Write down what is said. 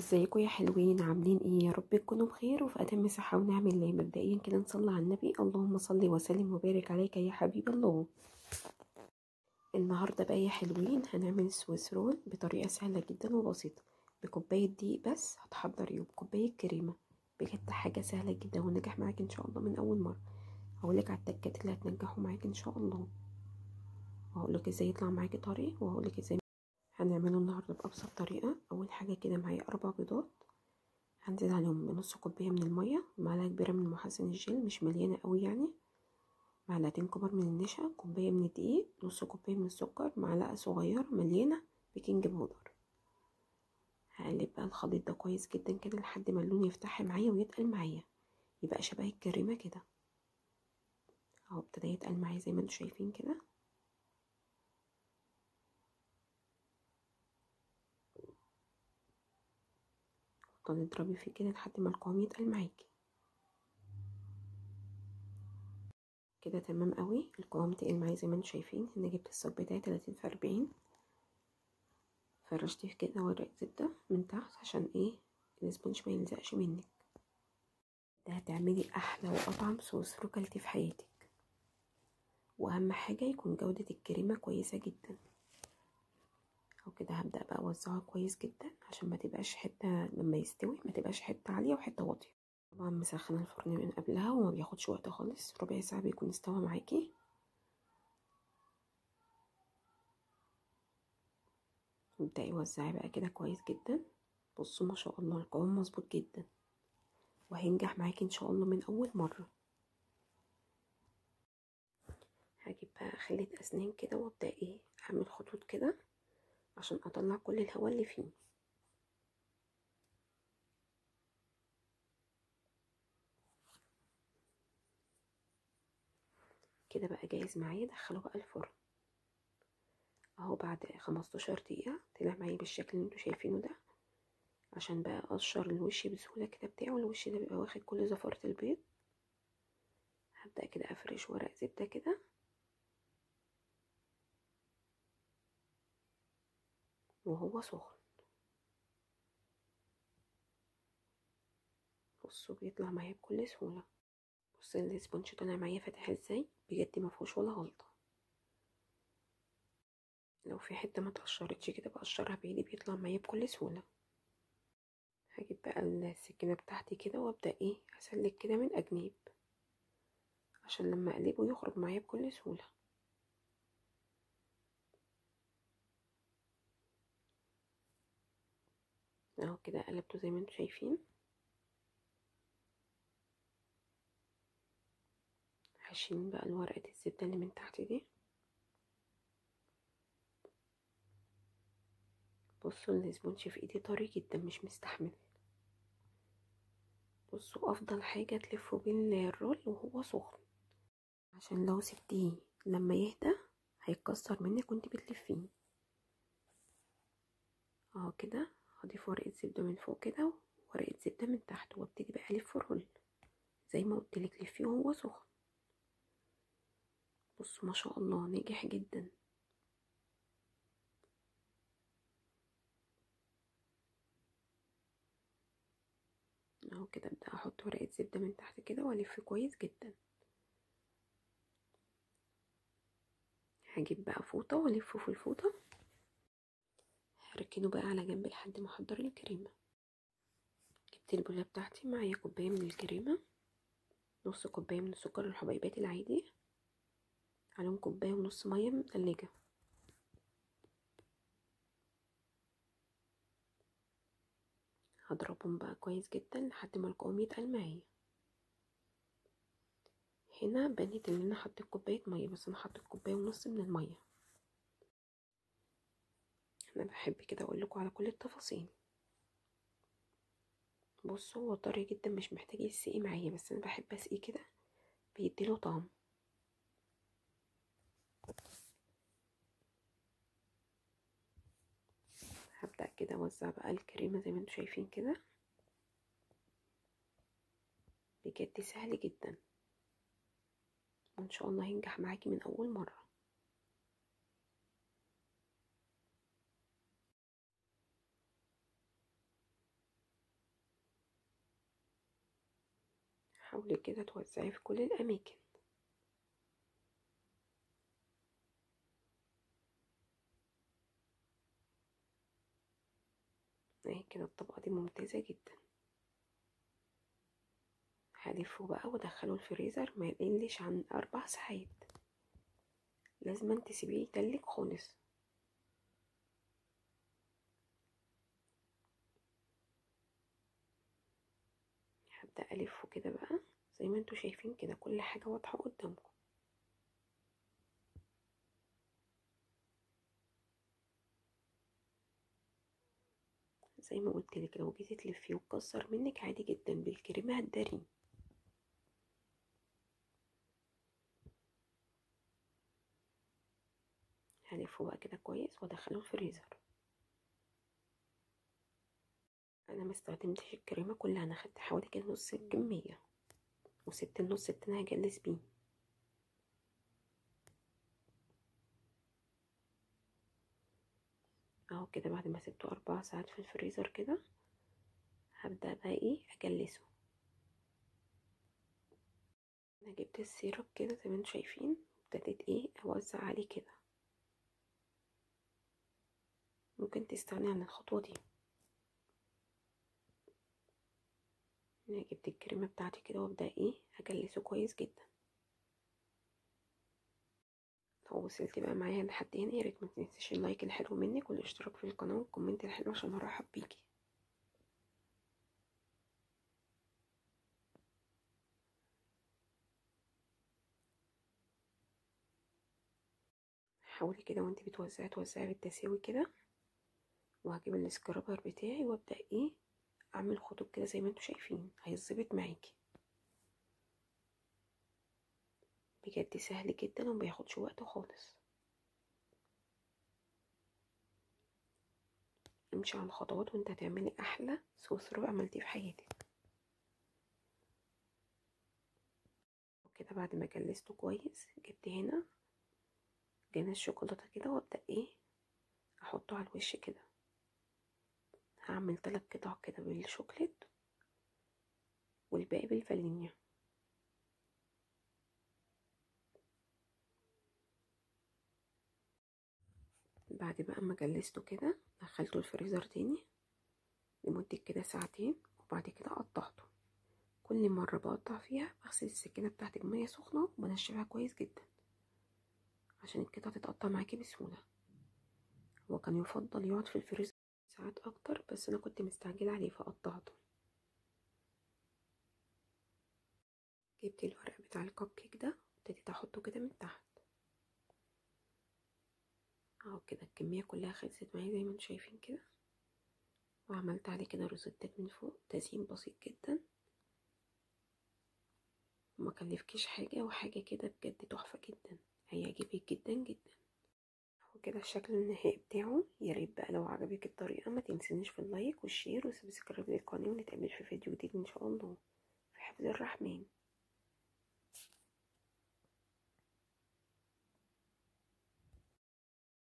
ازيكم يا حلوين؟ عاملين ايه؟ يا رب تكونوا بخير وفي اتم صحة ونعم الله. مبدئيا كده نصلي على النبي، اللهم صل وسلم وبارك عليك يا حبيب الله. النهارده بقى يا حلوين هنعمل Swiss roll بطريقة سهلة جدا وبسيطة، بكوبايه دقيق بس هتحضريه وبكوبايه كريمة. بجد حاجة سهلة جدا ونجح معاك ان شاء الله من اول مرة. هقولك على التكات اللي هتنجحوا معاك ان شاء الله، وهقولك ازاي يطلع معاكي طري، وهقولك ازاي هنعمله النهارده بابسط طريقه. اول حاجة كده معايا 4 بيضات، هنزل عليهم بنص كوباية من المية، معلقه كبيرة من محسن الجل مش مليانة قوي يعني، معلقتين كبار من النشا، كوباية من الدقيق، نص كوباية من السكر، معلقه صغيرة مليانة baking powder. هقلب بقى الخليط ده كويس جدا كده لحد ما اللون يفتح معايا ويتقل معايا، يبقى شبه الكريمة كده اهو. ابتدى يتقل معايا زي ما انتم شايفين كده. تضربي فيه كده لحد ما القوام يتقل معاكي كده. تمام قوي، القوام تقل معايا زي ما انتم شايفين. هنا جبت الصاج بتاعي 30 في 40، فرشت فيه كده ورق زبدة من تحت عشان ايه ال sponge ما يلزقش منك. ده هتعملي احلى واطعم Swiss roll كلتي في حياتك، واهم حاجة يكون جوده الكريمة كويسة جدا. او كده هبدأ بقى اوزعها كويس جدا عشان ما تبقاش حتة لما يستوي ما تبقاش حتة عالية وحتة واطية. طبعا مسخنه الفرن من قبلها وما بياخدش وقت خالص، ربع ساعة بيكون استوى معاكي. ابدأي وزعي بقى كده كويس جدا. بصوا ما شاء الله القوام مظبوط جدا وهينجح معاكي ان شاء الله من اول مرة. هجيب بقى خلة اسنان كده وابدأ ايه اعمل خطوط كده عشان اطلع كل الهواء اللي فيه. كده بقى جاهز معايا. دخله بقى الفرن اهو. بعد 15 دقيقة طلع معايا بالشكل اللي انتوا شايفينه ده. عشان بقى اقشر الوش بسهولة كده بتاعه، الوش ده بيبقى واخد كل زفارة البيض. هبدأ كده افرش ورق زبدة كده وهو سخن. بصوا بيطلع معايا بكل سهولة. بصوا الاسبونج طالع معايا فاتح ازاي، بجد ما فيهوش ولا غلطه. لو في حتة ما تقشرتش كده بقشرها بايدي بيطلع معايا بكل سهولة. هجيب بقى السكينة بتاعتي كده وابدا ايه اسلك كده من اجناب عشان لما اقلبه يخرج معايا بكل سهولة. اهو كده قلبته زي ما انتم شايفين. هشيل بقى الورقة الزبدة اللي من تحت دي. بصوا الاسبونج في ايدي طري جدا مش مستحمل. بصوا افضل حاجة تلفوا بيه الرول وهو سخن، عشان لو سبتيه لما يهدى هيتكسر منك وانت بتلفيه. اهو كده هضيف ورقة زبدة من فوق كده وورقة زبدة من تحت، وابتدي بقى الف الرول زي ما قلت لك، لفيه وهو سخن. بصوا ما شاء الله ناجح جدا. اهو كده ابدا احط ورقة زبدة من تحت كده والف كويس جدا. هجيب بقى فوطه والفه في الفوطه. هركنه بقى على جنب لحد ما احضر الكريمة. جبت البوله بتاعتي، معايا كوباية من الكريمة، نص كوباية من السكر الحبيبات العادي، عليهم كوباية ونص مية من التلاجة. هضربهم بقى كويس جدا لحد ما القوام يتقل معايا. هنا بنيت ان انا حطيت كوباية مية، بس انا حطيت كوباية ونص من المية. انا بحب كده اقول لكم على كل التفاصيل. بصوا هو طري جدا مش محتاج يسقي معايا، بس انا بحب اسقيه كده بيديله طعم. هبدأ كده اوزع بقى الكريمة زي ما انتم شايفين كده. بجد سهل جدا وان شاء الله هينجح معاكي من اول مرة. حاولي كده توزعيه في كل الاماكن. اهي كده الطبقة دي ممتازة جدا. هلفه بقى وادخله الفريزر ما يقلش عن 4 ساعات، لازم تسيبيه يتلج خالص. هبدأ الفه كده بقى زي ما انتوا شايفين كده، كل حاجة واضحة قدامكم. زي ما قلت لك لو جيتي تلفيه وتكسر منك عادي جدا، بالكريمه هتداريه. هلفه بقى كده كويس وادخله الفريزر. انا ما استخدمتش الكريمة كلها، انا خدت حوالي كده نص الكمية وسبت النص التاني هجلس بيه. اهو كده بعد ما سبته 4 ساعات في الفريزر كده، هبدأ بقى ايه اجلسه. انا جبت ال syrup كده زي ما انتم شايفين، ابتديت ايه اوزع عليه كده. ممكن تستغني عن الخطوة دي. انا جبت الكريمة بتاعتي كده وابدأ ايه اجلسه كويس جدا. لو وصلت بقى معايا لحد هنا يا ريت ما تنسيش ال like الحلو منك والاشتراك في القناة وال comment الحلو عشان ارحب بيكي. حاولي كده وانت بتوزعي توزعي بالتساوي كده. وهجيب ال scraper بتاعي وابدا ايه اعمل خطوط كده زي ما انتوا شايفين، هيظبط معاكي بجد، سهل جدا ومبياخدش وقت خالص. امشي على الخطوات وانت هتعملي احلى Swiss roll عملتيه في حياتك. وكده بعد ما جلسته كويس، جبت هنا جناش شوكولاتة كده وابدا ايه احطه على الوش كده. هعمل 3 قطع كده بالشوكليت والباقي بالفانيليا. بعد بقى ما جلسته كده دخلته الفريزر تاني لمدة كده ساعتين، وبعد كده قطعته. كل مرة بقطع فيها بغسل السكينة بتاعتي بمية سخنة وبنشفها كويس جدا عشان القطعة تتقطع معاكي بسهولة. هو كان يفضل يقعد في الفريزر ساعات اكتر، بس انا كنت مستعجلة عليه فقطعته. جبت الورق بتاع الكب كيك ده ابتديت احطه كده من تحت اهو كده. الكمية كلها خلصت معايا زي ما انتم شايفين كده، وعملت عليه كده روزتات من فوق، تزيين بسيط جدا وما كلفكيش حاجة، وحاجه كده بجد تحفة جدا، هيعجبك جدا جدا. وكده الشكل النهائي بتاعه. يا ريت بقى لو عجبك الطريقة ما تنسينيش في ال like وال share و subscribe للقناة، ونتقابل في فيديو جديد ان شاء الله. في حفظ الرحمن.